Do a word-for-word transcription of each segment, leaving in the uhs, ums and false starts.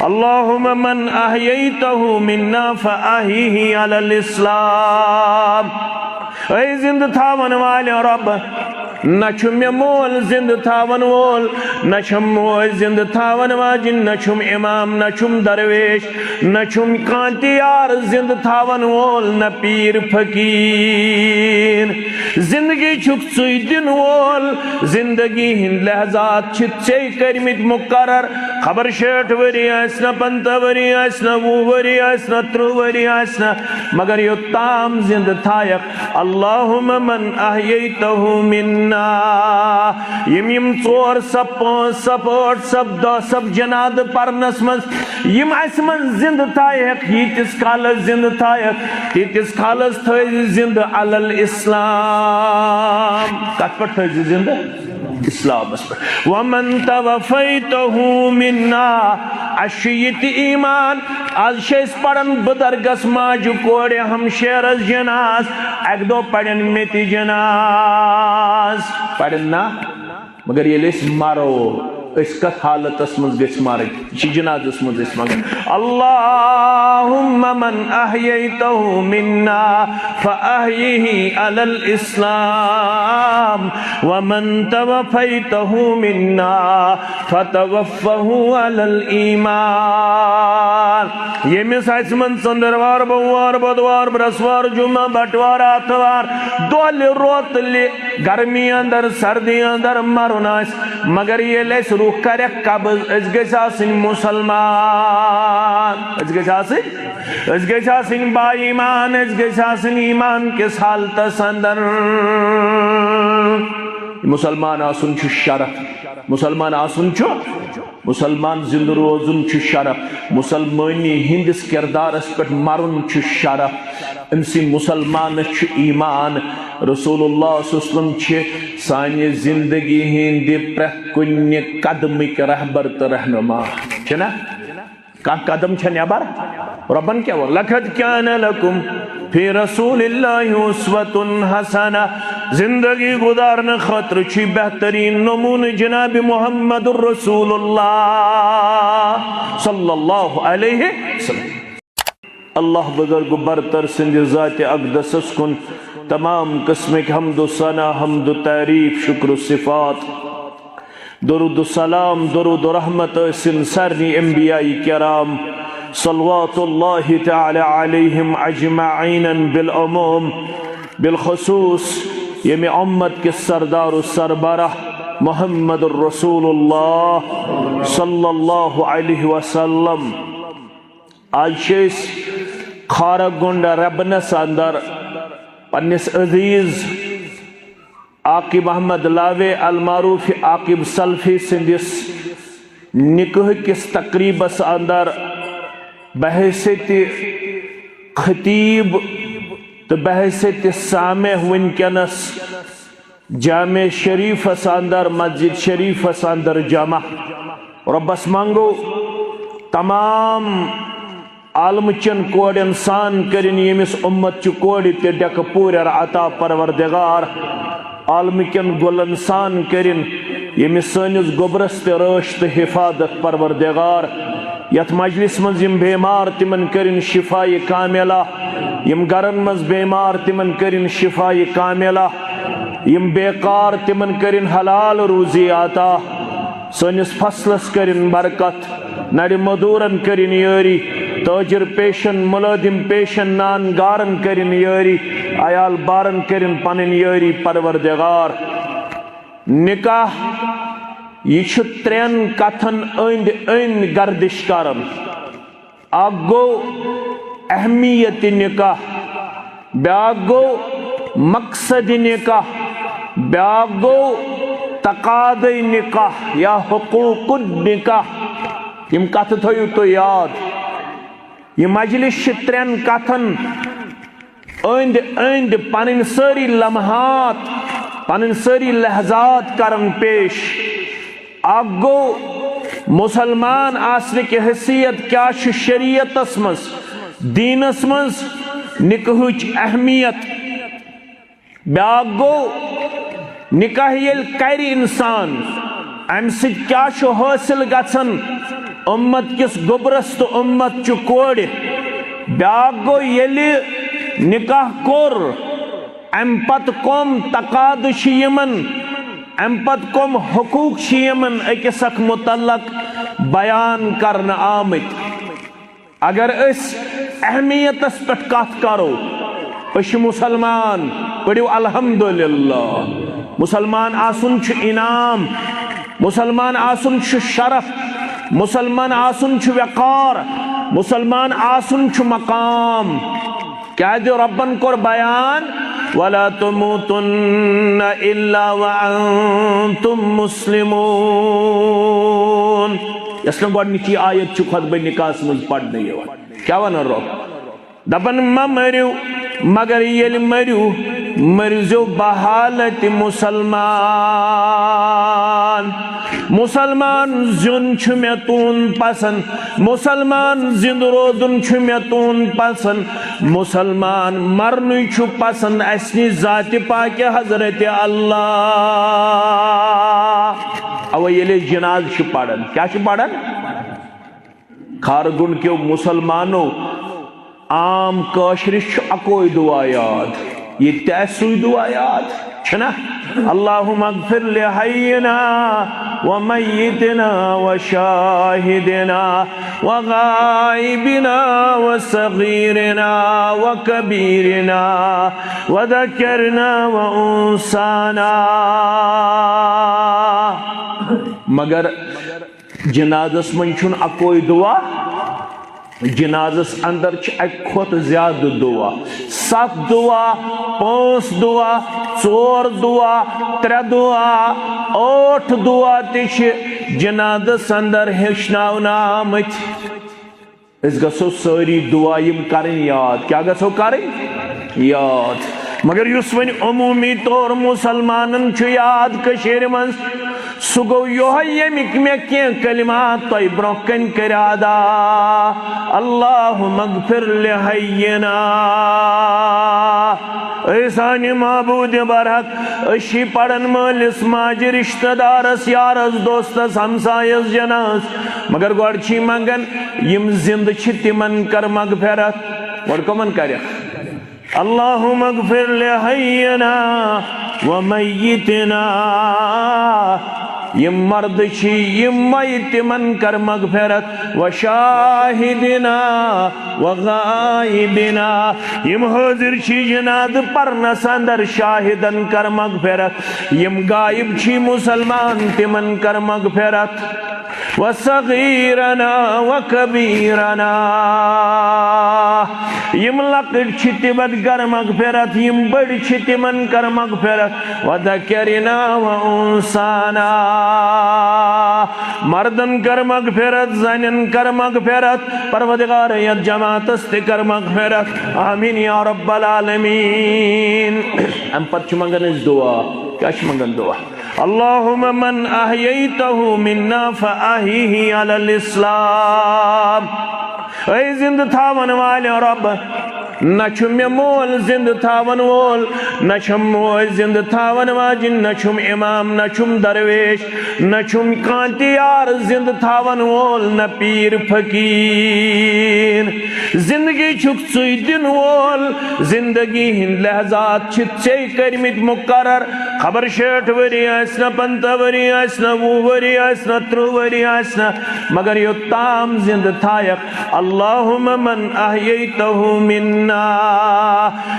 اللهم من أحييته منا فأحيه على الإسلام۔ اے زندٕ تھاون والے رۄب، نہ چھُ مےٚ مول زندٕ تھاون وول، نہ چھم موج زندٕ تھاون واجِنۍ، نہ چھُم امام، نہ چھُم درویش، نہ چھُم کانٛہہ تہِ یار زندٕ تھاون وول، نہ پیٖر فقیٖر۔ زندگی چھُکھ ژٕے دِنہٕ وول، زندگی ہٕنٛدۍ لحظات چھِ ژےٚ کٔرمٕتۍ مقرر۔ خبر شیٹھ ؤری آسہِ نہ، پنٛژاہ ؤری آسہِ نہ، وُہ ؤری آسہِ نہ، ترٕٛہ ؤری آسہِ نہ، مگر یوٚتام زندٕ تھایکھ، اللهم من احییته منا، یِم یِم ژور صف، پانٛژھ صف، ٲٹھ صف، دَہ صف جنازٕ پرنس منٛز یِم اسہِ منٛز زندٕ تھایکھ، ییٖتِس کالس زندٕ تھایکھ، تیٖتِس کالس تھٲوزِ زندٕ علی الاسلام۔ کتھ پٮ۪ٹھ تھٲوزِ زندٕ؟ اسلامس پٮ۪ٹھ۔ ومن توفیته منا، اسہِ چھُ یہِ تہِ ایمان، از چھِ أسۍ پران بُزرگس ماجہِ کورِ ہمشیرس جناز، اکہِ دۄہ پرن مےٚ تہِ جناز، پرن نا؟ مگر ییٚلہِ أسۍ مرو، أسۍ کتھ حالتس منٛز گٔژھۍ مرٕنۍ؟ یہِ چھِ جنازس منٛز أسۍ منگان۔ اللهم من احییته منا فاحیه علی الاسلام، ومن توفیته منا فتوفه علی الایمان۔ ییٚمِس اسہِ منٛز ژٔنٛدٕروار، بوموار، بۄدوار، برٛٮ۪سوار، جمعہ، بٹوار، آتھوار، دۄہلہِ روتلہِ، گرمی اندر، سردی اندر مرُن آسہِ، مگر ییٚلہِ اسہِ روح کرٮ۪کھ قبض، أسۍ گٔژھۍ آسٕنۍ مسلمان، أسۍ گٔژھۍ آسٕنۍ، أسۍ گٔژھۍ آسٕنۍ با ایمان، أسۍ گٔژھۍ آسٕنۍ ایمان کِس حالتس اندر۔ مسلمان آسُن چھُ شرف، مسلمان آسُن چھُ مسلمان زندٕ روزُن چھُ شرف، مسلمٲنی ہٕنٛدِس کردارس پٮ۪ٹھ مرُن چھُ شرف، أمۍ سٕے مسلمانس چھُ ایمان۔ رسول اللہ صلی اللہ علیہ وسلم چھِ سانہِ زندگی ہٕنٛدِ پرٛٮ۪تھ کُنہِ قدمٕکۍ رہبر تہٕ رہنما، چھِنہ؟ کانٛہہ قدم چھا نٮ۪بر؟ رۄبن کیٛاہ ووٚن؟ لقد کان لکم فی رسول اللہ اسوۃ حسنہ۔ زندگی گزارنہٕ خٲطرٕ چھُ بہترین نمونہٕ جناب محمد رسول اللہ صلی اللہ علیہ وسلم۔ اللہ بزرگ و برتر سٕنٛدِ ذاتِ اقدسس کُن تمام قسمٕکۍ حمد و ثنا، حمد و تعریف، شکر و صفات۔ درود و سلام، درود و رحمت ٲسِن سارنٕے انبیاء کرام، صلوات اللہ تعالی علیہم اجمعین بالعموم، بالخصوص ییٚمہِ امت کِس سردار و سربراہ محمد رسول اللہ صلی اللہ علیہ وسلم۔ آز چھِ أسۍ کھارہ گونڈہ ربنس اندر پننِس عزیز عاقب احمد لاوے المعروف عاقب سلفی سٕنٛدِس نکاح کِس تقریبس اندر بحیثیت خطیب تہٕ بحیثیت سامع وٕنکیٚنس جامع شریفس اندر، مسجد شریفس اندر جمع۔ رۄبس منگو تمام عالمہٕ چٮ۪ن کورٮ۪ن سان کٔرِن ییٚمِس اُمت چہِ کورِ تہِ ڈٮ۪کہٕ پوٗرٮ۪ر عطا پروردگار۔ عالمہٕ کٮ۪ن گُلن سان کٔرِن ییٚمِس سٲنِس گوٚبرس تہِ رٲچھ تہٕ حفاظت پروردگار۔ یتھ مجلس منٛز یِم بیمار تِمن کٔرِن شفایہِ کاملہ، یِم گرن منٛز بیمار تِمن کٔرِن شفایہِ کاملہ، یِم بیکار تِمن کٔرِن حلال روزی عطا، سٲنِس فصلس کٔرِن برکت۔ نرِ مزدورن کٔرِن یٲری، تاجر پیشن، ملازم پیشن، نان گارن کٔرِن یٲری، عیال بارن کٔرِن پنٕنۍ یٲری پروردگار۔ نکاح، یہِ چھُ ترٛٮ۪ن کتھن أنٛدۍ أنٛدۍ گردش کران۔ اکھ گوٚو اہمیت نکاح، بیاکھ گوٚو مقصد نکاح، بیاکھ گوٚو تقاضے نکاح یا حقوق النکاح۔ یِم کتھٕ تھٲیِو تُہۍ یاد۔ یہِ مجلس چھِ ترٛٮ۪ن کتھن أنٛدۍ أنٛدۍ پنٕنۍ سٲری لمحات، پنٕنۍ سٲری لحظات کران پیش۔ اکھ گوٚو مسلمان آسنٕکۍ حیثیت کیٛاہ چھُ شریعتس منٛز، دیٖنس منٛز، نکاحٕچ اہمیت۔ بیاکھ گوٚو نکاح ییٚلہِ کرِ انسان، امہِ سۭتۍ کیٛاہ چھُ حٲصِل گژھان، امت کِس گوٚبرس تہٕ امت چہِ کورِ۔ بیاکھ گوٚو، ییٚلہِ نکاح کوٚر، امہِ پتہٕ کم تقاضہٕ چھِ یِمن، امہِ پتہٕ کم حقوق چھِ یِمن أکِس اکھ متعلق بیان کرنہٕ آمٕتۍ۔ اگر أسۍ اہمیتس پٮ۪ٹھ کتھ کرو، أسۍ چھِ مسلمان، پٔرِو الحمدللہ۔ مسلمان آسُن چھُ انعام، مسلمان آسُن چھُ شرف، مسلمان آسُن چھُ وقار، مسلمان آسُن چھُ مقام۔ کیازِ رۄبن کوٚر بیان، "ولا تموتن الا وانتم مسلمون"۔ یۄس مےٚ گۄڈٕنِچی آیت چھِ خطبہ نکاحس منٛز پرنہٕ یِوان۔ کیٛاہ ونان رۄب؟ دپان، "مہ مٔرِو، مگر ییٚلہِ مٔرِو، مٔرزیو بحالت مسلمان۔ مسلمان زیُن چھُ مےٚ تُہُنٛد پسند، مسلمان زِندٕ روزُن چھُ مےٚ تُہُنٛد پسند، مسلمان مرنُے چھُ پسند اَسہِ نِش ذاتِ پاکہِ حضرت اللہ۔" اَوَے ییٚلہِ أسۍ جنازٕ چھِ پران، کیٛاہ چھِ پران؟ کھارگُنڈ کیو مسلمانو، عام کٲشرِس چھُ اکوے دعا یاد، ییٚتہِ تہِ آسہِ سُے دعا یاد، چھُنہ؟ اللہم اغفر لحینا و میتنا و شاہدنا و غائبنا و صغیرنا و کبیرنا و ذکرنا و انسانا۔ مگر جنازس منٛز چھُنہٕ اکوے دعا، جنازس اندر چھِ اکہِ کھۄتہٕ زیادٕ دعا، ستھ دعا، پانٛژھ دعا، ژور دعا، ترٛےٚ دعا، ٲٹھ دعا تہِ چھِ جنازس اندر ہیٚچھناونہٕ آمٕتۍ۔ أسۍ گژھو سٲری دعا یِم کرٕنۍ یاد۔ کیٛاہ گژھو کرٕنۍ؟ یاد۔ مگر یُس وۄنۍ عموٗمی طور مُسلمانن چھُ یاد کٔشیٖرِ منٛز، سُہ گوٚو یِہوٚے، ییٚمِکۍ مےٚ کینٛہہ کلمات تۄہہِ برٛونٛہہ کنہِ کٔرۍ ادا۔ اللہم اغفر لحینا۔ اے سانہِ معبوٗدِ برحق، أسۍ چھِ پران مٲلِس ماجہِ، رشتہٕ دارس، یارس، دوستس، ہمسایس، جناز، مگر گۄڈٕ چھی منگان، یِم زِندٕ چھِ تِمن کر مغفرت۔ گۄڈٕ کمن کرکھ؟ اللہم اغفر لحینا و میتنا۔ یِم مردٕ چھِ، یِم میت، تِمن کر مغفرت۔ و شاہدنا و غائبنا۔ یِم حٲضِر چھِ جنازٕ پرنس اندر، شاہدن کر مغفرت۔ یِم غائب چھِ مُسلمان، تِمن کر مغفرت۔ و صغیرنا و کبیرنا۔ یِم لۄکٕٹۍ چھِ تِمن کر مغفرت، یِم بٔڑۍ چھِ تِمن کر مغفرت۔ و ذکرنا و انسانا۔ مردن کر مغفرت، زنن کر مغفرت۔ پروردگار، یتھ جماعتس تہِ کر مغفرت۔ آمین یا رب العالمین۔ امہِ پتہٕ چھِ منگان أسۍ دعا۔ کیٛاہ چھِ منگان دعا؟ اللہم من احییتہ منا فاحیہ علی الاسلام۔ اے زندٕ تھاون والے رب، نہ چھُ مےٚ مول زندٕ تھاون وول، نہ چھم موج زندٕ تھاون واجِنۍ، نہ چھُم امام، نہ چھُم درویش، نہ چھُم کانٛہہ تہِ یار زندٕ تھاون وول، نہ پیٖر فقیٖر۔ زندگی چھُکھ ژٕے دِنہٕ وول، زندگی ہٕنٛدۍ لحظات چھِ ژےٚ کٔرمٕتۍ مقرر۔ خبر شیٹھ ؤری آسہِ نہ، پنٛژاہ ؤری آسہِ نہ، وُہ ؤری آسہِ نہ، ترٕٛہ ؤری آسہِ نہ، مگر یوٚتام زندٕ تھایکھ۔ اللہم من احییتہ منا۔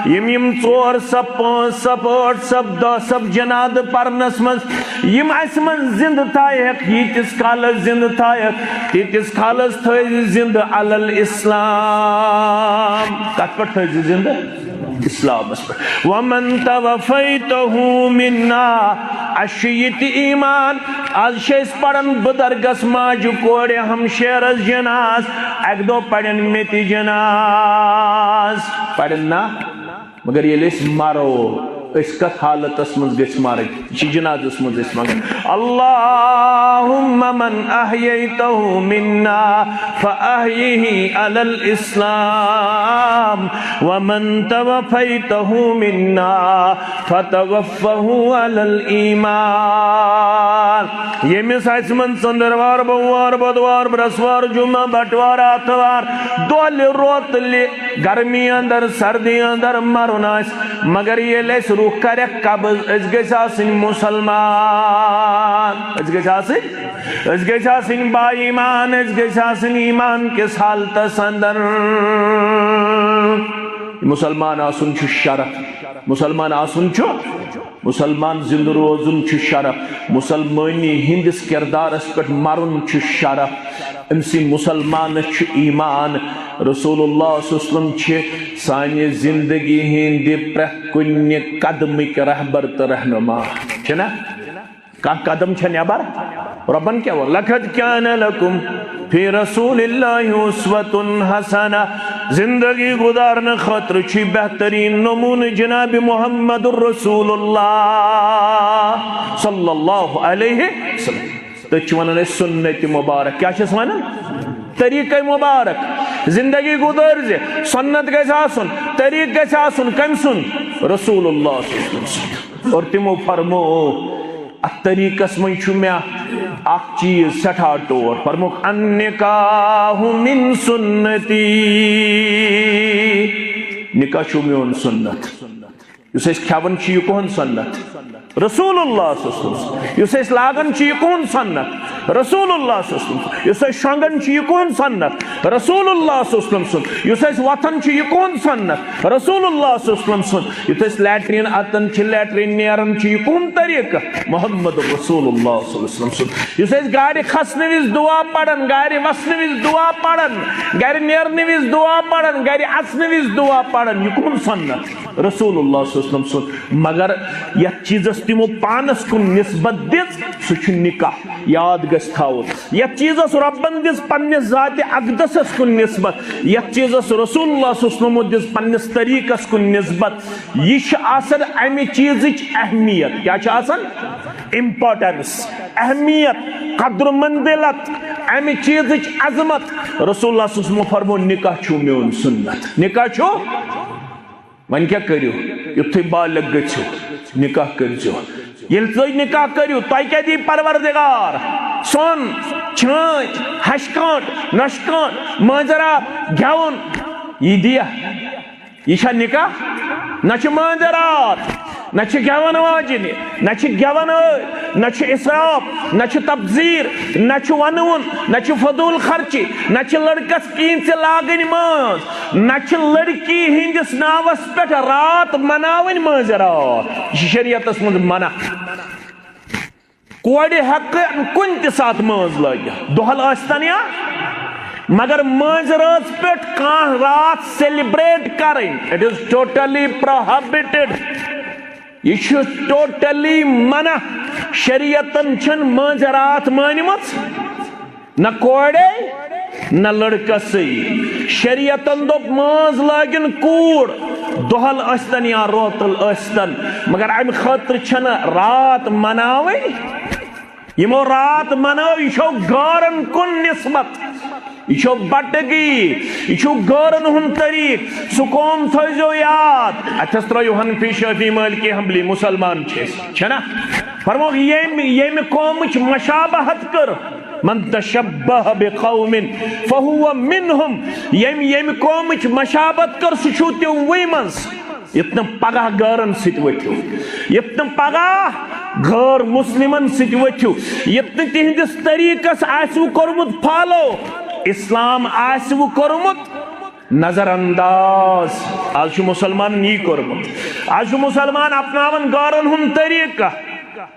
یِم، یِم ژور صف، پانٛژھ صف، ٲٹھ صف، دَہ صف جنازٕ پرنس منٛز، یِم اسہِ منٛز زندٕ تھایکھ، ییٖتِس کالس زندٕ تھایکھ، تیٖتِس کالس تھٲوزِ زندٕ علی الاسلام۔ کتھ پٮ۪ٹھ تھٲوزِ زندٕ؟ اسلامس پٮ۪ٹھ۔ ومن توفیتہ منا۔ اسہِ چھُ یہِ تہِ ایمان، از چھِ أسۍ پران بُزرگس ماجہِ کورِ ہمشیرس جناز، اکہِ دۄہ پرن مےٚ تہِ جناز۔ پرن نا؟ مگر ییٚلہِ أسۍ مرو، أسۍ کتھ حالتس منٛز گٔژھۍ مرٕنۍ؟ یہِ چھِ جنازس منٛز أسۍ منٛگان، اللہم من احییتہ منا فاحیہ علی الاسلام ومن توفیتہ منا فتوفہ علی الایمان۔ ییٚمِس اَسہِ منٛز ژٔنٛدٕروار، بۄموار، بۄدوار، برٛٮ۪سوار، جمعہ، بٹوار، آتھوار، دۄہلہِ روتلہِ، گرمی اندر، سردی اندر مرُن آسہِ، مگر ییٚلہِ اَسہِ روح کرٮ۪کھ قبض، أسۍ گٔژھۍ آسٕنۍ مسلمان۔ أسۍ گٔژھۍ آسٕنۍ، أسۍ گٔژھۍ آسٕنۍ با ایمان، أسۍ گٔژھۍ آسٕنۍ ایمان کِس حالتس اندر۔ مسلمان آسُن چھُ شرف۔ مسلمان آسُن چھُ، مسلمان زندٕ روزُن چھُ شرف۔ مسلمٲنی ہٕنٛدِس کردارس پٮ۪ٹھ مرُن چھُ شرف۔ أمۍ سٕے مسلمانس چھُ ایمان۔ رسول اللہ صلی اللہ علیہ وسلم چھِ سانہِ زندگی ہٕنٛدِ پرٛٮ۪تھ کُنہِ قدمٕکۍ رہبر تہٕ رہنما۔ چھِنہ؟ کانٛہہ قدم چھا نٮ۪بر؟ رۄبن کیٛاہ ووٚن؟ لقد کان لکم فی رسول اللہ اسوۃ حسنہ۔ زندگی گزارنہٕ خٲطرٕ چھُ بہترین نمونہٕ جناب محمد رسول اللہ صلی اللہ علیہ وسلم۔ تٔتھۍ چھِ ونان أسۍ سنت مبارک۔ کیٛاہ چھِس ونان؟ طریقہ مبارک۔ زندگی گزٲرۍ زِ سنت گژھِ آسُن، طریقہٕ گژھِ آسُن۔ کٔمۍ سُنٛد؟ رسول اللہ صلی اللہ علیہ وسلم سُنٛد۔ اور تِمو فرمو، اتھ طریقس منٛز چھُ مےٚ اکھ چیٖز سٮ۪ٹھاہ ٹوٹھ۔ فرموکھ، النکاح من سنتی، نکاح چھُ میون سنت۔ یُس أسۍ کھٮ۪وان چھِ، یہِ کُہُنٛد سنت؟ رسول اللہ صلی اللہ علیہ وسلم۔ یُس أسۍ لاگان چھِ، یہِ کُہُنٛد سنت؟ رسول اللہ صلی اللہ علیہ وسلم۔ یُس أسۍ شۄنٛگان چھِ، یہِ کُہُنٛد سنت؟ رسول اللہ صلی اللہ علیہ وسلم سُنٛد۔ یُس أسۍ وۄتھان چھِ، یہِ کُہُنٛد سنت؟ رسول اللہ صلی اللہ علیہ وسلم سُنٛد۔ یُتھ أسۍ لیٹرین اَژان چھِ، لیٹرین نیران چھِ، یہِ کُہُنٛد طریٖقہٕ؟ محمد رسول اللہ صلی اللہ علیہ وسلم سُنٛد۔ یُس أسۍ گاڑِ کھسنہٕ وِزِ دُعا پران، گاڑِ وسنہٕ وِزِ دُعا پران، گرِ نیرنہٕ وِزِ دُعا پران، گرِ اژنہٕ وِزِ دُعا پران، یہِ کُہُنٛد سنت؟ رسول اللہ صلی اللہ علیہ وسلم سُنٛد۔ مگر یتھ چیٖزس تِمو پانس کُن نسبت دِژ، سُہ چھُ نکاح۔ یاد گژھِ تھاوُن، یتھ چیٖزس رۄبن دِژ پننِس ذاتِ اقدسس کُن نسبت، یتھ چیٖزس رسول اللہ صلی اللہ علیہ وسلمو دِژ پننِس طریٖقس کُن نسبت، یہِ چھِ آسان امہِ چیٖزٕچ اہمیت۔ کیٛاہ چھِ آسان؟ امپورٹنس، اہمیت، قدر و منزلت، امہِ چیٖزٕچ عظمت۔ رسول اللہ صلی اللہ علیہ وسلمو فرموو، نکاح چھُ میون سنت۔ نکاح چھُ، وۄنۍ کیٛاہ کٔرِو؟ یُتھُے بالغ گٔژھِو، نکاح کٔرۍزیو۔ ییٚلہِ تُہۍ نکاح کٔرِو، تۄہہِ کیٛاہ دی پروردگار؟ سۄن، چھٲنۍ، ہشہِ کٲنٛٹ، نۄشہِ کٲنٛٹ، مٲنٛزِ راتھ، گٮ۪وُن، یہِ دِیا؟ یہِ چھا نکاح؟ نہ چھِ مٲنٛزِ راتھ، نہ چھِ گٮ۪وَن واجِنہِ، نہ چھِ گٮ۪وَن ٲدۍ، نہ چھِ اسراف، نہ چھِ تبذیر، نہ چھِ وَنوُن، نہ چھِ فضوٗل خرچی، نہ چھِ لڑکس کِہیٖنۍ ژےٚ لاگٕنۍ مٲنٛز، نہ چھِ لڑکی ہٕنٛدِس ناوس پٮ۪ٹھ راتھ مناوٕنۍ مٲنٛزِ راتھ۔ یہِ چھِ شریعتس منٛز منع۔ کورِ ہٮ۪کہٕ کُنہِ تہِ ساتہٕ مٲنٛز لٲگِتھ، دۄہل ٲسۍتن یا، مگر مٲنٛزِ رٲژ پٮ۪ٹھ کانٛہہ راتھ سیلیبریٹ کرٕنۍ، it is totally prohibited۔ یہِ چھُ ٹوٹلی منع۔ شریعتن چھَنہٕ مٲنٛزِ راتھ مٲنمٕژ، نہ کورے نہ لڑکسٕے۔ شریعتن دوٚپ، مٲنٛز لٲگِن کوٗر، دۄہل ٲسۍتن یا روتل ٲسۍتن، مگر امہِ خٲطرٕ چھَنہٕ راتھ مناوٕنۍ۔ یِمو راتھ منٲو، یہِ چھو غٲرن کُن نسبت، یہِ چھو بٹگی، یہِ چھُ غٲرن ہُنٛد طریٖق۔ سُہ قوم تھٲیزیو یاد، اتھس ترٲیِو حنفی، شافعی، مالکی، حنبلی، مسلمان چھِ أسۍ، چھِنا؟ فرموکھ، ییٚمۍ، ییٚمہِ قومٕچ مشابہت کٔر، من تشبہ بقوم فہو منہم، ییٚمۍ، ییٚمہِ قومٕچ مشابہت کٔر، سُہ چھُو تِموٕے منٛز۔ یتھ نہٕ پگاہ غٲرن سۭتۍ ؤتھِو، یتھ نہٕ پگاہ غٲر مسلمن سۭتۍ ؤتھِو، یتھ نہٕ تِہنٛدِس طریٖقس آسِوٕ کوٚرمُت فالو، اسلام آسِوٕ کوٚرمُت نظر انداز۔ آز چھُ مسلمانن یی کوٚرمُت، آز چھُ مسلمان اپناوان غٲرن ہُنٛد طریٖقہٕ،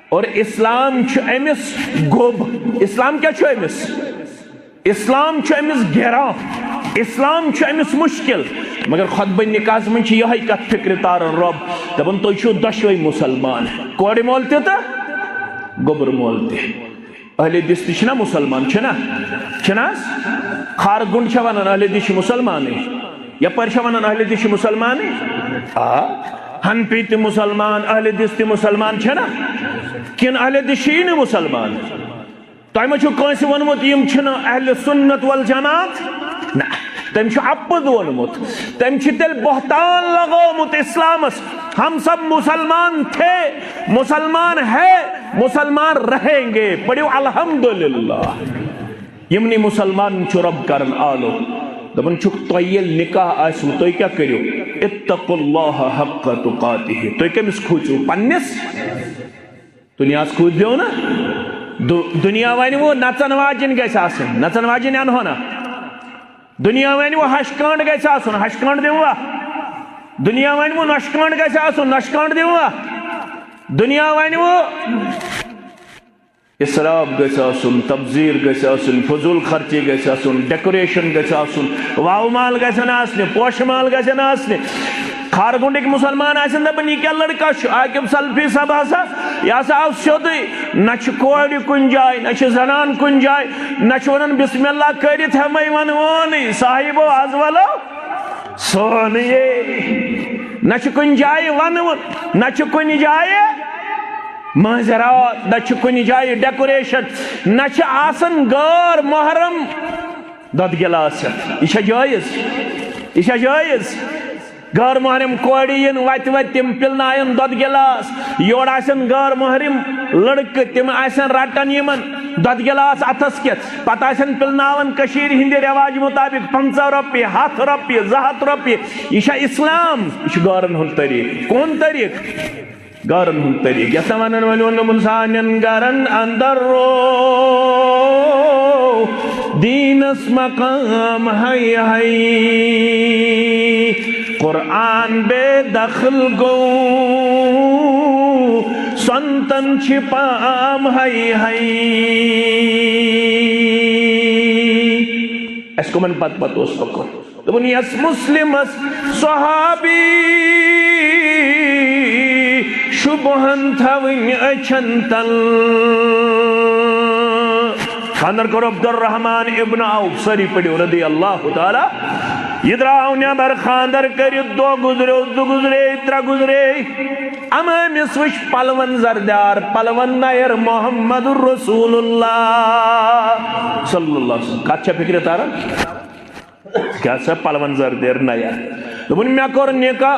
اور اسلام چھُ أمِس گوٚب۔ اسلام کیٛاہ چھُ أمِس؟ اسلام چھُ أمِس گران، اسلام چھُ أمِس مشکل۔ مگر خطبہ نکاحس منٛز چھِ یِہوٚے کتھ فکرِ تاران رۄب، دپان، تُہۍ چھِو دۄشوے مسلمان، کورِ مول تہِ تہٕ گوٚبُر مول تہِ۔ اہل حدیث تہِ چھِنا مسلمان، چھِنا؟ چھِنا حظ؟ خارگنڈ چھا ونان اہل حدیث چھِ مسلمانٕے؟ یپٲرۍ چھا ونان اہل حدیث چھِ مسلمانٕے؟ آ۔ حنفی تہِ مسلمان، اہل حدیث تہِ مسلمان چھنا؟ کِنہٕ اہل حدیث چھِی نہٕ مسلمان؟ تۄہہِ ما چھُو کٲنٛسہِ ووٚنمُت یِم چھِنہٕ اہل سنت والجماعت؟ نہ، تٔمۍ چھُ اَپُز ووٚنمُت۔ تٔمۍ چھُ تیٚلہِ بہتان لگومُت اسلامس۔ ہم سب مسلمان تھے، مسلمان ہے، مسلمان رہیں گے۔ پٔرِو الحمدللہ۔ یِمنٕے مسلمانن چھُ رب کران آلو۔ دپان چھُکھ، تۄہہِ ییٚلہِ نکاح آسِوٕ، تُہۍ کیٛاہ کٔرِو؟ اتقوا اللہ حق تقاتہ۔ تُہۍ کٔمِس کھوٗژِو؟ پننِس؟ دُنیاہَس کھوٗژ دیو نہ۔ دُ-، دُنیا وَنہِ وۄنۍ نَژَن واجِنۍ گژھِ آسٕنۍ، نَژَن واجِنۍ اَنہو نہ۔ دُنیا وَنہِ وۄنۍ ہَشہِ کانٛڈ گژھِ آسُن، ہَشہِ کانٛڈ دِموا؟ دُنیا وَنہِ وۄنۍ نۄشہِ کانٛڈ گژھِ آسُن، نۄشہِ کانٛڈ دِموا؟ دُنیا وَنہِ وۄنۍ اسراف گژھِ آسُن، تبذیر گژھِ آسُن، فضول خرچی گژھِ آسُن، ڈیکوریشن گژھِ آسُن، واوٕ مال گژھن آسنہِ، پوشہٕ مال گژھن آسنہِ۔ خارگنڈٕکۍ مسلمان آسن دپان، یہِ کیٛاہ لڑکا چھُ؟ عاقب سلفی صٲب ہسا، یہِ ہسا آو سیوٚدُے، نہ چھِ کورِ کُنہِ جایہِ، نہ چھِ زنان کُنہِ جایہِ، نہ چھِ ونان بسم اللہ کٔرِتھ ہٮ۪مے ونوونٕے، صاحبو از ولو سونیے۔ نہ چھُ کُنہِ جایہِ ونوُن، نہ چھُ کُنہِ جایہِ معذرات، نہ چھُ کُنہِ جایہِ ڈیکوریشن، نہ چھِ آسان غٲر محرم دۄدٕ گِلاس ہٮ۪تھ۔ یہِ چھا جٲیز؟ یہِ چھا جٲیز؟ غٲر محرم کورِ یِن وتہِ وتہِ، تِم پِلناون دۄدٕ گِلاس۔ یورٕ آسن غٲر محرم لڑکہٕ، تِم آسن رٹان یِمن دۄدٕ گِلاس اتھس کٮ۪تھ، پتہٕ آسن پِلناوان کٔشیٖرِ ہٕنٛدِ رٮ۪واج مُطابق پنٛژاہ رۄپیہِ، ہتھ رۄپیہِ، زٕ ہتھ رۄپیہِ۔ یہِ چھا اسلام؟ یہِ چھُ غٲرن ہُنٛد طریٖقہٕ۔ کون طریٖقہٕ؟ غٲرن ہُنٛد طریٖقہٕ۔ یتھ وَنان وۄنۍ ووٚنمُن سانٮ۪ن گرن اندر رو دیٖنس مقام ہے ہے۔ قرآن بے دخل گوٚو، سنتن چھ پام ہے ہے۔ اَسہِ کٕمن پتہٕ پتہٕ اوس پکُن؟ دوٚپُن، یس مسلمس صحابی شبہن تھاوٕنۍ أچھن تل۔ خانٛدر کوٚر عبدالرحمان ابن عوف، سٲری پٔرِو رضی اللہ تعالیٰ۔ یہِ درٛاو نٮ۪بر خانٛدر کٔرِتھ، دۄہ گُزریو، زٕ گُزرے، ترٛےٚ گُزرے۔ اما أمِس وٕچھ پلون زردیار، پلون نیر محمد رسول اللہ صلی اللہ علیہ وسلم۔ کتھ چھےٚ فکرِ تران؟ کیٛاہ سا پلون زردیر نیا؟ دوٚپُن، مےٚ کوٚر نکاح،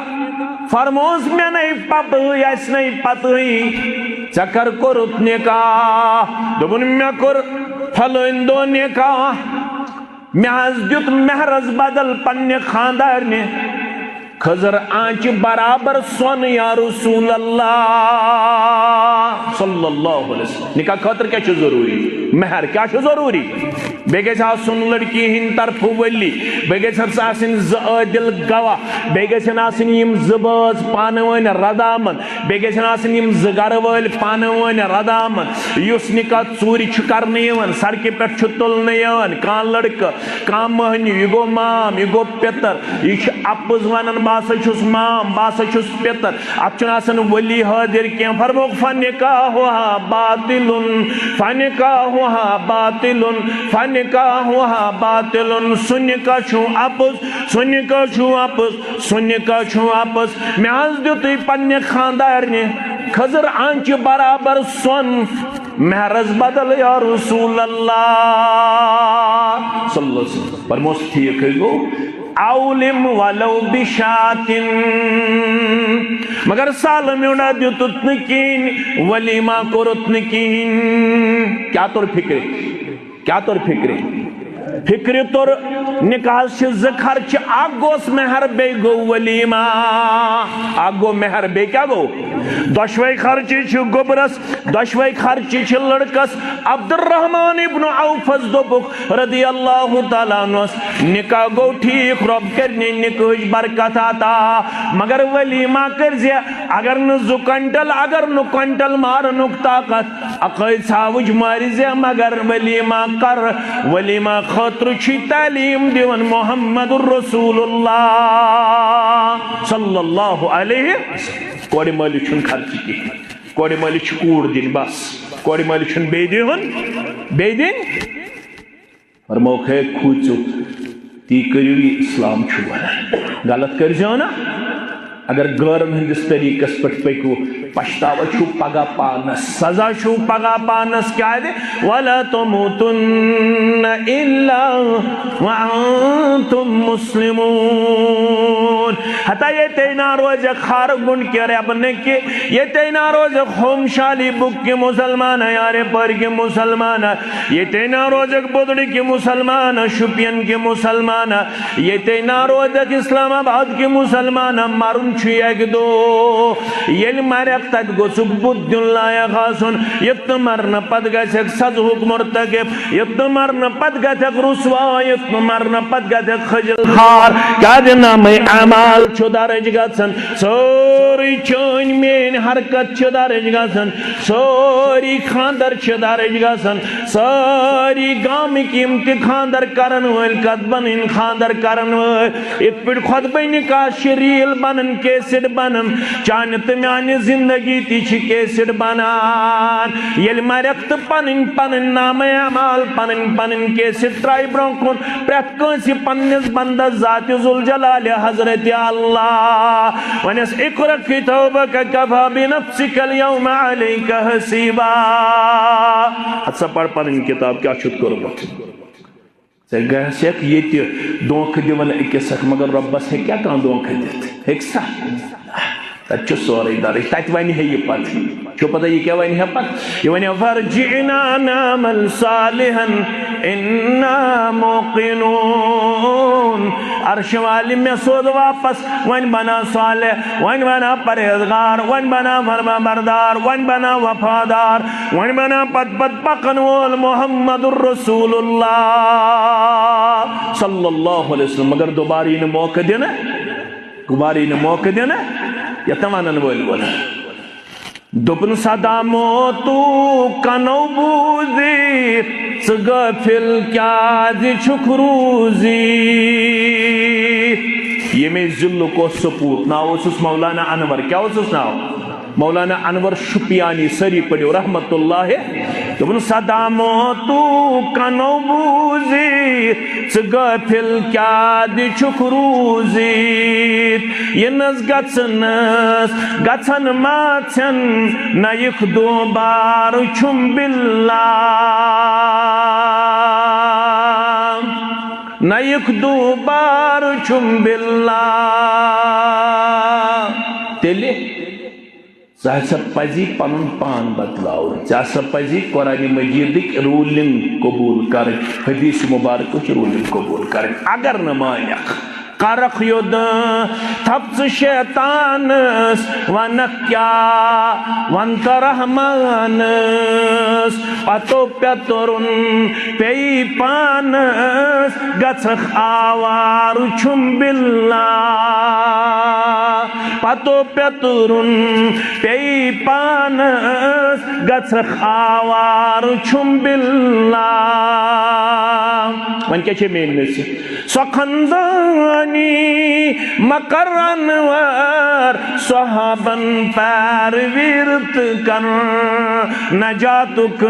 فرموس مےٚ نَے پَپہٕے، اَسہِ نَے پَتہٕے، ژےٚ کر کوٚرُتھ نکاح؟ دوٚپُن، مےٚ کوٚر فلٲنۍ دۄہ نکاح، مےٚ حظ دیُت مہرس بدل پننہِ خاندارنہِ خٔزٕر آنچہِ برابر سۄن، یا رسول اللہ صلی اللہ علیہ وسلم۔ نکاح خٲطرٕ کیٛاہ چھُ ضروٗری؟ مہر کیٛاہ چھُ ضروٗری؟ بیٚیہِ گژھِ آسُن لڑکی ہٕنٛدِ طرفہٕ ولی، بیٚیہِ گژھٮ۪س آسٕنۍ زٕ عٲدِل گواہ، بیٚیہِ گژھن آسٕنۍ یِم زٕ بٲژ پانہٕ ؤنۍ رضامند، بیٚیہِ گژھن آسٕنۍ یِم زٕ گرٕ وٲلۍ پانہٕ ؤنۍ رضامند۔ یُس نکاح ژوٗرِ چھُ کرنہٕ یِوان، سڑکہِ پٮ۪ٹھ چھُ تُلنہٕ یِوان، کانٛہہ لڑکہٕ، کانٛہہ مٔہنیو، یہِ گوٚو مام، یہِ گوٚو پِتر، یہِ چھُ اَپُز ونان، بہٕ ہسا چھُس مام، بہٕ ہسا چھُس پِتر۔ اتھ چھُنہٕ آسان ولی حٲضِر کینٛہہ۔ فرمووُکھ، فنکاحُہا باطل، فنکاحُہا باطل، فنکاحُہا باطل۔ سُہ نکاح چھُ اَپُز، سُہ نکاح چھُ اَپُز، سُہ نکاح چھُ اَپُز۔ مےٚ حظ دیُتُے پننہِ خاندارنہِ خٔزٕر آنچہِ برابر سۄن مہرس بدل، یا رسول اللہ صلی اللہ علیہ وسلم۔ فرموس، ٹھیک ہے گو، اولم ولو بشاتن، مگر سالہٕ میوٚنٛڈا دیُتُتھ نہٕ کِہیٖنۍ، ولیمہ کوٚرُتھ نہٕ کِہیٖنۍ۔ کیٛاہ توٚر فِکرِ؟ کیٛاہ توٚر فِکرِ؟ فِکرِ توٚر نکاحس چھِ زٕ خرچہٕ، اکھ گوٚوس مہر، بیٚیہِ گوٚو ولیمہ۔ اکھ گوٚو مہر، بیٚیہِ کیٛاہ گوٚو؟ دۄشوے خرچہٕ چھِ گوٚبرس، دۄشوے خرچہٕ چھِ لڑکس۔ عبدالرحمان ابن عوفس دوٚپُکھ رضی اللہ تعالیٰ عنہس، نکاح گوٚو ٹھیک، رۄب کٔرنی نکاحٕچ برکت عطا، مگر ولیمہ کٔرزِ، اگر نہٕ زٕ کوینٹل، اگر نہٕ کوینٹل مارنُک طاقت، اکٲے ژھاوٕج مٲرزِ، مگر ولیمہ کر، ولیمہ خٲطرٕ چھُے تعلیٖم دِوان محمد رسول اللہ صلی اللہ علیہ وسلم۔ کورِ مٲلِس چھُنہٕ خرچہٕ کِہیٖنۍ۔ کورِ مٲلِس چھِ کوٗر دِنۍ بس۔ کورِ مٲلِس چھُنہٕ بیٚیہِ دِہُن، بیٚیہِ دِنۍ۔ فرمووُکھ، ہے کھوٗژِو، تی کٔرِو یہِ اسلام چھُ وَنان۔ غلط کٔرۍزیو نہ۔ اگر غٲرن ہٕنٛدِس طریٖقس پٮ۪ٹھ پٔکِو، پچھتاوٕ چھُو پگاہ پانس، سزا چھُو پگاہ پانس۔ کیٛازِ؟ وَلَا تَمُوتُنَّ إِلَّا وَأَنْتُمْ مُسْلِمُونَ۔ ہتا ییٚتے نا روزکھ خارٕ گُنڈ کہِ رٮ۪بہٕ نہٕ کہِ، ییٚتے نا روزکھ ہوم شالی بُک کہِ مُسلمان، یارِ پٲرۍ کہِ مُسلمان، ییٚتے نا روزکھ بُدڑِ کہِ مُسلمان، شُپین کہِ مُسلمان، ییٚتے نا روزکھ اسلام آباد کہِ مُسلمان، مرُن چھُ اکہِ دۄہ۔ ییٚلہِ مرکھ، تتہِ گوٚژھُکھ بُتھ دیُن لایق آسُن، یُتھ نہٕ مرنہٕ پتہٕ گژھکھ سزہُک مرتکب، یُتھ نہٕ مرنہٕ پتہٕ گژھکھ رسوا، یُتھ نہٕ مرنہٕ پتہٕ گژھکھ خجل خوار۔ کیٛازِ نامے اعمال چھُ درج گژھان، سٲرٕے چٲنۍ میٲنۍ حرکت چھِ درج گژھان، سٲری خاندر چھِ درج گژھان، سٲری گامٕکۍ یِم تہِ خاندر کرن وٲلۍ، کتھ بنٕنۍ خاندر کرن وٲلۍ، یِتھ پٲٹھۍ خطبہ نکاح چھِ ریٖل بنان، کیسٹ بنان، چانہِ تہٕ میانہِ زندگی تہِ چھِ کیسٹ بنان۔ ییٚلہِ مرکھ تہٕ پنٕنۍ پنٕنۍ نامہ اعمال، پنٕنۍ پنٕنۍ کیسٹ ترایہِ برونٛہہ کُن، پرٛٮ۪تھ کٲنٛسہِ پننِس بندس ذات ذوالجلال حضرت اللہ ونٮ۪س، "اقرأ کتابک کفی بنفسک الیوم علیک حسیبا۔" ہتہٕ سا پَر پنٕنۍ کتاب، کیٛاہ چھُتھ کوٚرمُت؟ ژےٚ گژھکھ ییٚتہِ دھوکہٕ دِوان أکِس اکھ، مگر رۄبس ہیٚکہِ کیٛاہ کانٛہہ دھوکہٕ دِتھ؟ ہیٚکہِ سا؟ تتہِ چھُ سورُے درج، تتہِ ونہِ ہے یہِ پتہٕ۔ چھو پتہ یہِ کیٛاہ ونہِ ہے پتہٕ؟ یہِ ونہِ ہے، "فارجعنا نعمل صالحا انا موقنون۔" عرش والہِ، مےٚ سوز واپس، وۄنۍ بنا صالح، وۄنۍ بنا پرہیزگار، وۄنۍ بنا فرما بردار، وۄنۍ بنا وفادار، وۄنۍ بنا پتہٕ پتہٕ پکن وول محمد رسول اللہ صلی اللہ علیہ وسلم۔ مگر دوبارٕ یی نہٕ موقع دِنہٕ، دوبارٕ یی نہٕ موقع دِنہٕ، یتھ نہٕ ونن وٲلۍ ووٚن۔ دوٚپُن، "سدا موتوٗ کنو بوٗزِتھ، ژٕ غٲفِل کیٛازِ چھُکھ روٗزِتھ؟" ییٚمے ضلعُک اوس سپوٗت، ناو اوسُس مولانا انور۔ کیٛاہ اوسُس ناو؟ مولانا انور شُپیانی۔ سٲری پٔرِو رحمت اللہ۔ دوٚپُن، "سدا موتوٗ کنو بوٗزِتھ، ژٕ غٲفِل کیٛازِ چھُکھ روٗزِتھ؟ یِنَس گژھنَس گژھن ما ژھٮ۪ن، نَیُک دوبارٕ چھُم باللہ، نَیُک دوبارٕ چھُم باللہ۔" تیٚلہِ ژےٚ ہسا پزی پنُن پان بدلاوُن، ژےٚ ہسا پزی قرآن مجیدٕکۍ روٗلِنگ قبوٗل کرٕنۍ، حدیث مبارکٕچ روٗلِنگ قبوٗل کرٕنۍ۔ اگر نہٕ مانکھ، کرکھ یوٚد تھپ ژٕ شیطانس، ونکھ کیٛاہ ونتہٕ رحمانس، پتو پیترُن پیٚیہِ پانس، گژھکھ آوارٕ چھُم باللہ۔ پتو پیترُن پیٚیہِ پانس، گژھکھ آوارٕ چھُم باللہ۔ وۄنۍ کیٛاہ چھے میٲنۍ نصیحت؟ سۄ خندٲنی مکر انور، صحابن پیر ویرت کر، نجاتُک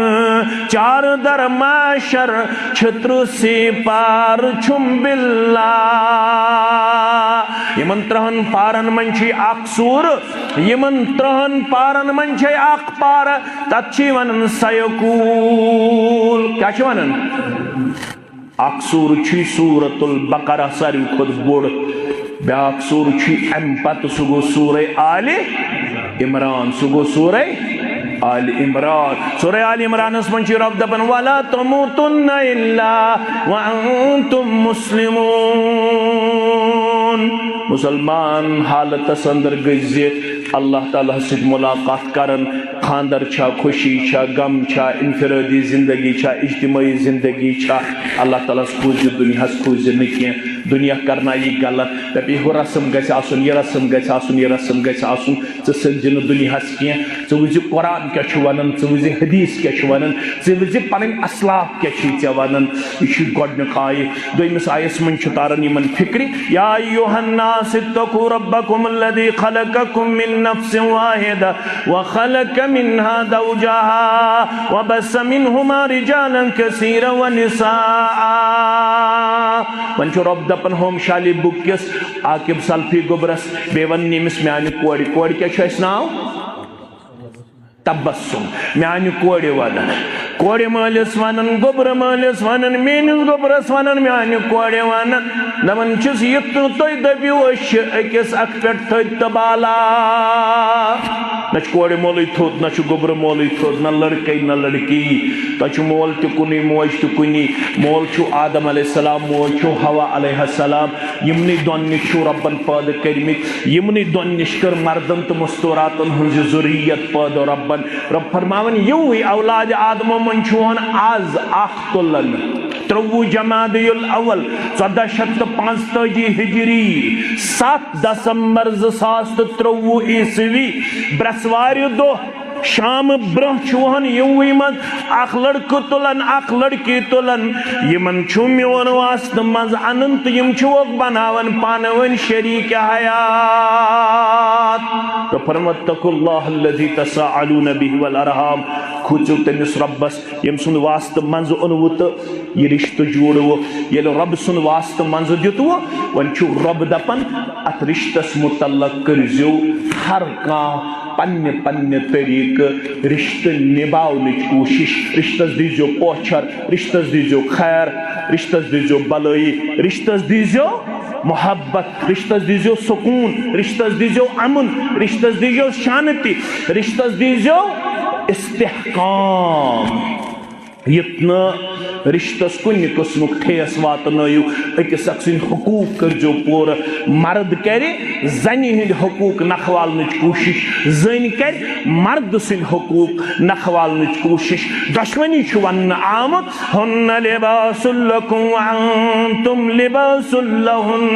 چار در معاشر چھترسی پار چھُم باللہ۔ یِمن ترٛہن پارن منٛز چھِ اکھ سوٗرٕ، یِمن ترٛہن پارن منٛز چھِ اکھ پارٕ، تتھ چھِ ونان سیقول۔ کیٛاہ چھِ ونان؟ اکھ سورہ چھُ سورۃ البقرہ ساروی کھۄتہٕ بوٚڑ، بیاکھ سورہ چھُ امہِ پتہٕ، سُہ گوٚو سورہ آلِ عمران، سُہ گوٚو سورہ آلِ عمران۔ سورہ آلِ عمرانس منٛز چھُ رب دپان، "ولا تموتن الا وانتم مسلمون۔" مسلمان حالتس اندر گٔژھۍ زِ اللہ تعالیٰ ہس سۭتۍ ملاقات کرن۔ خاندر چھا، خوشی چھا، غم چھا، انفرٲدی زندگی چھا، اجتمٲعی زندگی چھا، اللہ تعالیٰ ہس کھوٗژ زِ، دُنیاہس کھوٗژ زِ نہٕ کینٛہہ۔ دُنیا کرنایہِ غلط، دپہِ ہُہ رسم گژھِ آسُن، یہِ رسم گژھِ آسُن، یہِ رسم گژھِ آسُن۔ ژٕ سمجھ نہٕ دُنیاہس کینٛہہ، ژٕ وٕچھ زِ قرآن کیٛاہ چھُ ونان، ژٕ وٕچھ زِ حدیث کیٛاہ چھُ ونان، ژٕ وٕچھ زِ پنٕنۍ اسلاف کیٛاہ چھُے ژےٚ ونان۔ یہِ چھُ گۄڈٕنیُک آیہِ۔ دوٚیمِس آیس منٛز چھُ تاران یِمن فکرِ، یا ایھا الناس اتقوا ربکم الذی خلقکم من نفس واحدہ وخلق منها زوجها وبث منهما رجالا كثيرا ونساء۔ وۄنۍ چھُ رۄب دَپان ہوم شالی بُک کِس عاقب سلفی گوٚبرَس، بیٚیہِ وَن أمِس میٛانہِ کورِ۔ کورِ کیٛاہ چھُ اَسہِ ناو؟ تبسم۔ میٛانہِ کورِ وَنان، کورِ مٲلِس وَنان، گوٚبرٕ مٲلِس وَنان، میٛٲنِس گوٚبرَس وَنان، میٛانہِ کورِ وَنان۔ دَپان چھِس، یُتھ نہٕ تُہۍ دٔپِو، أسۍ چھِ أکِس اَکھ پٮ۪ٹھ تھٔدۍ تہٕ بالا۔ نہ چھُ کورِ مولٕے تھوٚد، نہ چھُ گوٚبرٕ مولٕے تھوٚد، نہ لڑکے، نہ لڑکی۔ تۄہہِ چھُ مول تہِ کُنُے، موج تہِ کُنی۔ مول چھُ آدم علیہ السلام، موج چھُ حوا علیہ السلام۔ یِمنٕے دۄن نِش چھُ رۄبن پٲدٕ کٔرمٕتۍ، یِمنٕے دۄن نِش کٔر مردن تہٕ مستوراتن ہٕنٛز یہِ ذُریت پٲدٕ رۄبن۔ رۄب فرماوان، یِوٕے اولاد آدمو منٛز چھُ وۄنۍ از اکھ تُلن۔ ترٛوٚوُہ جمادی الاول، ژۄدہ شیٚتھ تہٕ پانٛژتٲجی ہجری، ستھ دسمبر زٕ ساس تہٕ ترٛوٚوُہ عیسوی، برٛٮ۪سوارِ دۄہ شام برٛونٛہہ چھُ وۄنۍ یِموٕے منٛز اکھ لڑکہٕ تُلان، اکھ لڑکی تُلان۔ یِمن چھُ میون واسطہٕ منٛز انان تہٕ یِم چھِ وۄنۍ بناوان پانہٕ ؤنۍ شریٖک حیات۔ تو فرموو، "واتقوا اللہ الذی تساءلون بہ والارحام"، کھوٗژِو تٔمِس رۄبس، ییٚمہِ سُنٛد واسطہٕ منٛزٕ اوٚنوُ تہٕ یہِ رِشتہٕ جوڑوُ۔ ییٚلہِ رۄب سُنٛد واسطہٕ منٛزٕ دیُتوُ، وۄنۍ چھُ رۄب دپان، اتھ رِشتس مُتعلق کٔرۍزیو ہر کانٛہہ پننہِ پننہِ طریقہٕ رِشتہٕ نِباونٕچ کوٗشِش۔ رِشتس دیٖزیو پوچھر، رِشتس دیٖزیو خیر، رِشتس دیٖزیو بلٲیی، رِشتس دیٖزیو محبت، رِشتس دیٖزیو سکوٗن، رِشتس دیٖزیو امُن، رِشتس دیٖزیو شانتی، رِشتس دیٖزیو استحکام۔ یُتھ نہٕ رِشتس کُنہِ قٕسمُک ٹھیس واتنٲیِو۔ أکِس اکھ سٕنٛدۍ حقوٗق کٔرۍزیو پوٗرٕ۔ مرد کرِ زنہِ ہٕنٛدۍ حقوٗق نکھوالنٕچ کوٗشِش، زٔنۍ کرِ مرد سٕنٛدۍ حقوٗق نکھوالنٕچ کوٗشِش۔ دۄشوٕنی چھُ وننہٕ آمُت، "ہن لباس لکم وانتم لباس لہن"۔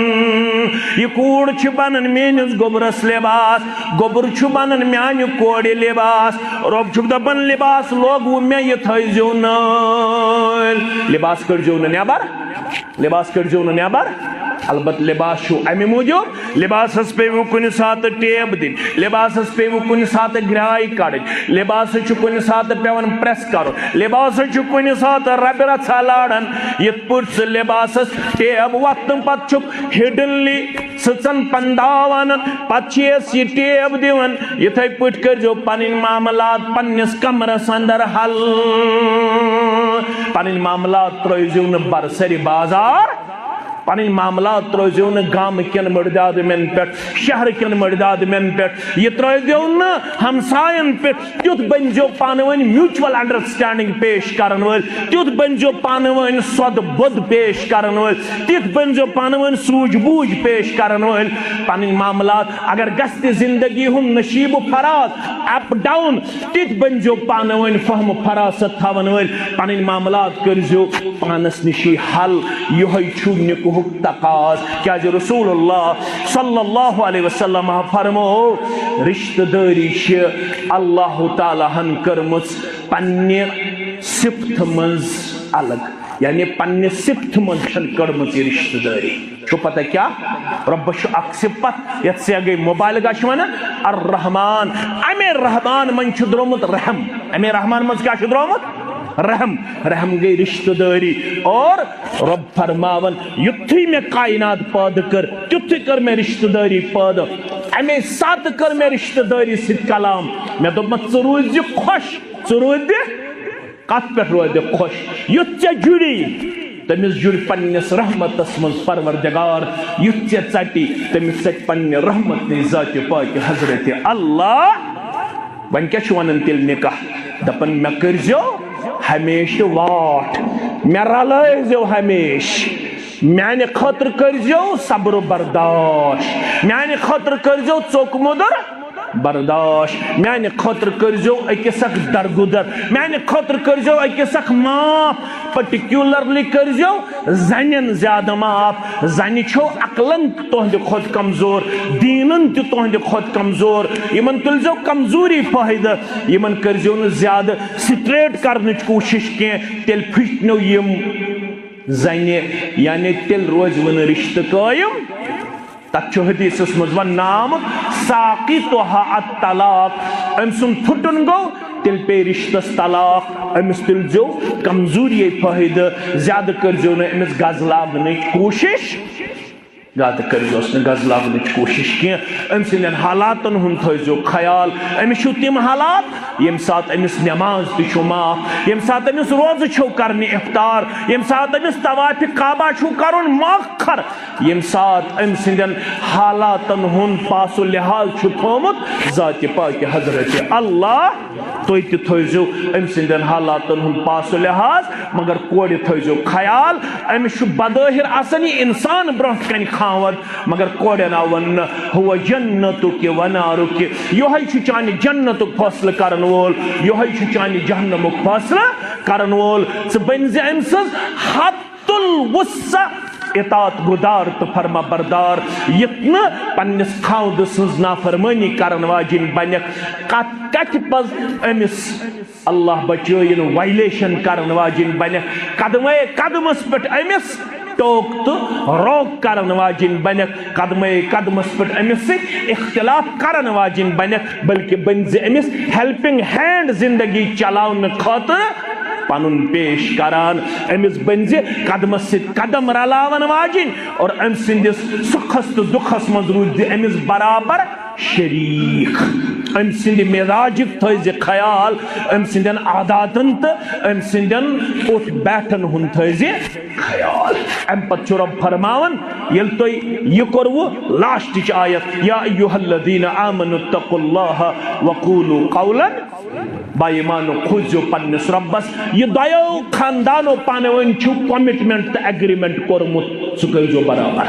یہِ کوٗر چھِ بنان میٲنِس گوٚبرس لباس، گوٚبُر چھُ بنان میانہِ کورِ لباس۔ رۄب چھُکھ دپان، لباس لوگوُ مےٚ، یہِ تھٲیزیو نٲلۍ۔ لباس کٔڑزیو نہٕ نٮ۪بر، لباس کٔڑزیو نہٕ نٮ۪بر۔ البتہ لباس چھُ امہِ موٗجوٗب، لباسس پیٚیِوٕ کُنہِ ساتہٕ ٹیب دِنۍ، لباسس پیٚیِوٕ کُنہِ ساتہٕ گرٛاے کڑٕنۍ، لباسس چھُ کُنہِ ساتہٕ پٮ۪وان پریس کرُن، لباسس چھُ کُنہِ ساتہٕ ربہِ رژھا لاران۔ یِتھ پٲٹھۍ سُہ لباسس ٹیب وۄتھنہٕ پتہٕ چھُکھ ہِڈنلی سٕژن پنداو انان، پتہٕ چھِ أسۍ یہِ ٹیب دِوان۔ یِتھے پٲٹھۍ کٔرۍزیو پنٕنۍ معاملات پننِس کمرس اندر حل۔ پنٕنۍ معاملات ترٲیزیو نہٕ برسرِ بازار، پنٕنۍ معاملات ترٲیزیو نہٕ گامہٕ کٮ۪ن مٔڈدِ آدمٮ۪ن پٮ۪ٹھ، شہرٕ کٮ۪ن مٔڈدِ آدمٮ۪ن پٮ۪ٹھ، یہِ ترٲیزیو نہٕ ہمساین پٮ۪ٹھ۔ تیُتھ بٔنۍزیو پانہٕ ؤنۍ mutual understanding پیش کرن وٲلۍ، تیُتھ بٔنۍزیو پانہٕ ؤنۍ سۄدٕ بۄد پیش کرن وٲلۍ، تیُتھ بٔنۍزیو پانہٕ ؤنۍ سوٗجھ بوٗجھ پیش کرن وٲلۍ۔ پنٕنۍ معاملات اگر گژھِ تہِ زندگی ہُنٛد نشیب و فراز، up down، تِتھۍ بٔنۍزیو پانہٕ ؤنۍ فہم و فراست تھاوَن وٲلۍ، پنٕنۍ معاملات کٔرۍزیو پانَس نِشی حل۔ یِہوٚے چھُ نِکوحُک تقاض۔ کیٛازِ رسول اللہ صلی اللہ علیہ وسلم فرمو، رشتہٕ دٲری چھِ اللہ تعالیٰ ہَن کٔرمٕژ پننہِ صفتہٕ منٛز الگ، یعنی پننہِ صفتہٕ منٛز چھَنہٕ کٔڑمٕژ یہِ رشتہٕ دٲری۔ چھو پتہ کیا؟ رۄبس چھُ اکھ صفت، یتھ سیگے مبالغہ چھِ ونان، الرحمان۔ امے رحمان منٛز چھُ درٛامُت رحم۔ امے رحمان منٛز کیا چھُ درٛامُت؟ رحم۔ رحم گٔے رشتہٕ دٲری۔ اور رۄب فرماوان، یُتھُے مےٚ کائنات پٲدٕ کٔر، تیُتھُے کٔر مےٚ رشتہٕ دٲری پٲدٕ۔ امے ساتہٕ کٔر مےٚ رشتہٕ دٲری سۭتۍ کلام۔ مےٚ دوٚپمَس، ژٕ روٗزِ خۄش، ژٕ روٗزِ کتھ پٮ۪ٹھ روزِ خۄش؟ یُتھ ژےٚ جُڑی، تٔمِس جُڑِ پننِس رحمتس منٛز پروردگار، یُتھ ژےٚ ژٹی، تٔمِس ژٹہِ پننہِ رحمت نِش ذاتِ پاکہِ حضرت اللہ۔ وۄنۍ کیٛاہ چھُ ونان تیٚلہِ نکاح؟ دپان، مےٚ کٔرۍزیو ہمیشہٕ واٹھ، مےٚ رلٲوزیو ہمیشہٕ، میانہِ خٲطرٕ کٔرۍزیو صبر و برداشت، میانہِ خٲطرٕ کٔرۍزیو ژوٚک مُدُر برداشت۔ میانہِ خٲطرٕ کٔرۍزیو أکِس اکھ درگُدر، میانہِ خٲطرٕ کٔرۍزیو أکِس اکھ معاف۔ پرٹیکیولرلی کٔرۍزیو زنٮ۪ن زیادٕ معاف۔ زنہِ چھو عقلن تُہنٛدِ کھۄتہٕ کمزور، دیٖنن تہِ تُہنٛدِ کھۄتہٕ کمزور۔ یِمن تُلۍزیو کمزوری فٲیدٕ، یِمن کٔرۍزیو نہٕ زیادٕ سٹریٹ کرنٕچ کوٗشش کینٛہہ، تیٚلہِ پھٕٹنو یِم زنہِ، یعنی تیٚلہِ روزِ وۄنۍ رشتہٕ قٲیِم۔ تتھ چھُ حدیثس منٛز وننہٕ آمُت، ساقطها الطلاق، أمۍ سُنٛد پھُٹُن گوٚو تیٚلہِ پیٚیہِ رِشتَس طلاق، أمِس تُلزیو کمزوٗریے فٲیدٕ، زیادٕ کٔرزیو نہٕ أمِس گز لاگنٕچ کوٗشِش، زیادٕ کٔرزیوس نہٕ گز لاگنٕچ کوٗشِش کینٛہہ۔ أمۍ سٕنٛدٮ۪ن حالاتن ہُنٛد تھٲیزیو خیال۔ أمِس چھِو تِم حالات، ییٚمہِ ساتہٕ أمِس نٮ۪ماز تہِ چھُو معاف، ییٚمہِ ساتہٕ أمِس روزٕ چھُو کرنہِ افطار، ییٚمہِ ساتہٕ أمِس طواف کعبہ چھُو کرُن مؤخر، ییٚمہِ ساتہٕ أمۍ سٕنٛدٮ۪ن حالاتن ہُنٛد پاس و لحاظ چھُ تھوٚومُت ذاتِ پاکہِ حضرت اللہ، تُہۍ تہِ تھٲیزیو أمۍ سٕنٛدٮ۪ن حالاتن ہُنٛد پاس و لحاظ، مگر کورِ تھٲیزیو خیال، أمِس چھُ بظٲہر آسان یہِ انسان برٛونٛہہ کنہِ خاوند، مگر کورٮ۪ن آو وننہٕ، "ہو جنتُک و نارُک"، یِہوٚے چھُ چانہِ جنتُک فٲصلہٕ کرن وول، یِہوٚے چھُ چانہِ جہنمُک فٲصلہٕ کرن وول۔ ژٕ بٔنۍ زِ أمۍ سٕنٛز حد الوسع اطاعت گدار تہٕ فرما بردار، یِتھ نہٕ پننِس خاوندٕ سٕنٛز نافرمٲنی کرن واجِنۍ بنکھ۔ کتھ کتھِ پز أمِس اللہ بچٲیِن وایلیشن کرن واجِنۍ بنکھ، قدمے قدمس پٮ۪ٹھ أمِس ٹوک تہٕ روک کرن واجِنۍ بنکھ، قدمے قدمس پٮ۪ٹھ أمِس سۭتۍ اختلاف کرن واجِنۍ بنکھ، بلکہ بٔنۍ زِ أمِس ہیلپنگ ہینڈ زندگی چلاونہٕ خٲطرٕ پنُن پیش کران۔ أمِس بٔنۍ زِ قدمس سۭتۍ قدم رلاون واجِنۍ اور أمۍ سٕنٛدِس سُکھس تہٕ دُکھس منٛز روٗزِ زِ أمِس برابر شریٖک۔ أمۍ سٕنٛدِ مزاجُک تھٲیزِ خیال، أمۍ سٕنٛدٮ۪ن عاداتن تہٕ أمۍ سٕنٛدٮ۪ن اُٹھ بیٹھن ہُنٛد تھٲیزِ خیال۔ اَمہِ پتہٕ چھُ رۄب فرماوان، ییٚلہِ تۄہہِ یہِ کوٚروٕ، لاسٹٕچ آیت، یا ایھا الذین آمنوا اتقوا اللہ وقولوا قولا، با ایمانو کھوٗژزیو پننِس رۄبس۔ یہِ دۄیو خاندانو پانہٕ ؤنۍ چھُ کمٹمنٹ تہٕ ایگریمنٹ کوٚرمُت، سُہ کٔرۍزیو برابر۔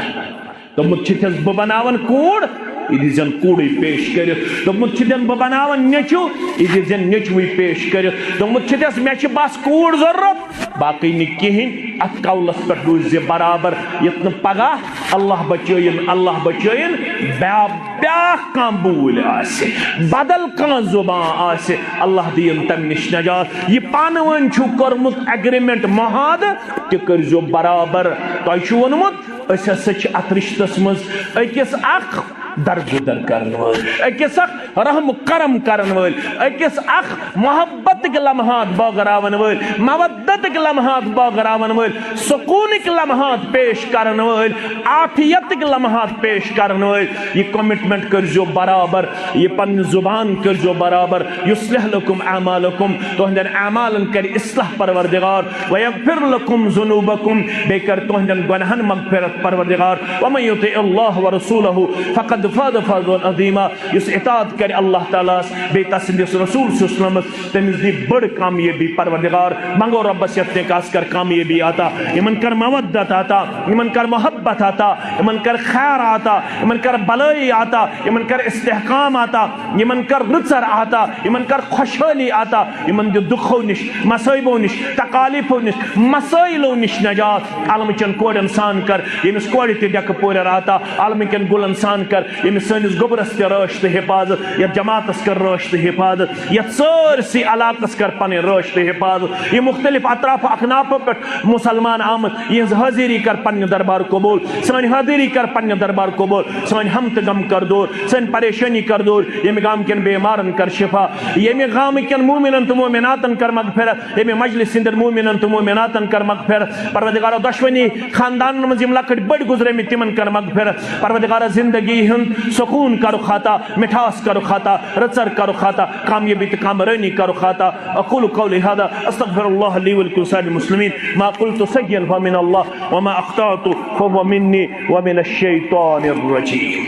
دوٚپمُت چھِتھس، بہٕ بناون کوٗر، یہِ دیٖزٮ۪ن کوٗرٕے پیش کٔرِتھ۔ دوٚپمُت چھِتھٮ۪ن، بہٕ بناون نیٚچو، یہِ دیٖزٮ۪ن نیٚچوٕے پیش کٔرِتھ۔ دوٚپمُت چھِتھس، مےٚ چھِ بس کوٗر ضروٗرت، باقٕے نہٕ کِہیٖنۍ۔ اتھ قولس پٮ۪ٹھ روٗزِ زِ برابر، یُتھ نہٕ پگاہ اللہ بچٲیِن، اللہ بچٲیِن، بیا-، بیٛاکھ کانٛہہ بوٗلۍ آسہِ، بدل کانٛہہ زبان آسہِ، اللہ دِیِن تمہِ نِش نجات۔ یہِ پانہٕ ؤنۍ چھُو کوٚرمُت ایگریمنٹ، معاہدٕ، تہِ کٔرۍزیو برابر۔ تۄہہِ چھُو ووٚنمُت، أسۍ ہسا چھِ اتھ رشتس منٛز أکِس اکھ درگُزر کرن وٲلۍ، أکِس اکھ رحم کرم کرن وٲلۍ، أکِس اکھ محبتٕکۍ لمحات بٲگراون وٲلۍ، مودتٕکۍ لمحات بٲگراون وٲلۍ، سکوٗنٕکۍ لمحات پیش کرن وٲلۍ، عافیتٕکۍ لمحات پیش کرن وٲلۍ۔ یہِ کمٹمنٹ کٔرۍزیو برابر، یہِ پننہِ زبان کٔرۍزیو برابر۔ یصلح لکم اعمالکم، تُہنٛدٮ۪ن اعمالن کرِ اصلاح پروردگار۔ ویغفر لکم ذنوبکم، بیٚیہِ کرِ تُہنٛدٮ۪ن گۄناہن مغفرت پروردگار۔ ومن یطع اللہ ورسولہ فقد فاز فوزا عظیما، یُس اطاعت کرِ اللہ تعالیٰ ہس بیٚیہِ تسٕنٛدِس رسول صلی اللہ علیہ وسلمس، تٔمِس دی بٔڑ کامیٲبی پروردگار۔ منگو رۄبس یتھ نکاحس کر کامیٲبی عطا، یِمن کر مودت عطا، یِمن کر محبت عطا، یِمن کر خیر عطا، یِمن کر بلٲیی عطا، یِمن کر استحکام عطا، یِمن کر رٕژر عطا، یِمن کر خۄشحٲلی عطا، یِمن دِ دُکھو نِش، مصٲیبو نِش، تکالیفو نِش، مسٲیلو نِش نجات۔ عالمہٕ چٮ۪ن کورٮ۪ن سان کر ییٚمِس کورِ تہِ ڈٮ۪کہٕ پورٮ۪ر عطا، عالمہٕ کٮ۪ن گُلن سان کر ییٚمِس سٲنِس گوٚبرس تہِ رٲچھ تہٕ حفاظت، یتھ جماعتس کر رٲچھ تہٕ حفاظت، یتھ سٲرسٕے علاقس کر پنٕنۍ رٲچھ تہٕ حفاظت۔ یِم مختلف اطراف اکنافو پٮ۪ٹھ مسلمان آمٕتۍ، یِہنٛز حٲضری کر پننہِ دربار قبول، سٲنۍ حٲضری کر پننہِ دربار قبول، سٲنۍ ہم تہٕ غم کر دوٗر، سٲنۍ پریشٲنی کر دوٗر، ییٚمہِ گامہٕ کٮ۪ن بیمارن کر شفا، ییٚمہِ گامہٕ کٮ۪ن مومنن تہٕ مومناتن کر مغفرت، ییٚمہِ مجلس ہٕنٛدٮ۪ن مومنن تہٕ مومناتن کر مغفرت۔ پروردگارا، دۄشوٕنی خاندانن منٛز یِم لۄکٕٹۍ بٔڑۍ گُزرٲمٕتۍ، تِمن کر مغفرت۔ پروردگارا، زندگی ہُنٛد سکوٗن کرُکھ عطا، مٹھاس کرُکھ عطا، رٕژر کرُکھ عطا، کامیٲبی تہٕ کامرٲنی کرُکھ عطا۔ اقول قولی هذا، استغفر الله لي ولكم سائر المسلمين، ما قلت صحيحا فمن الله، وما اخطأت فهو مني ومن الشيطان الرجيم۔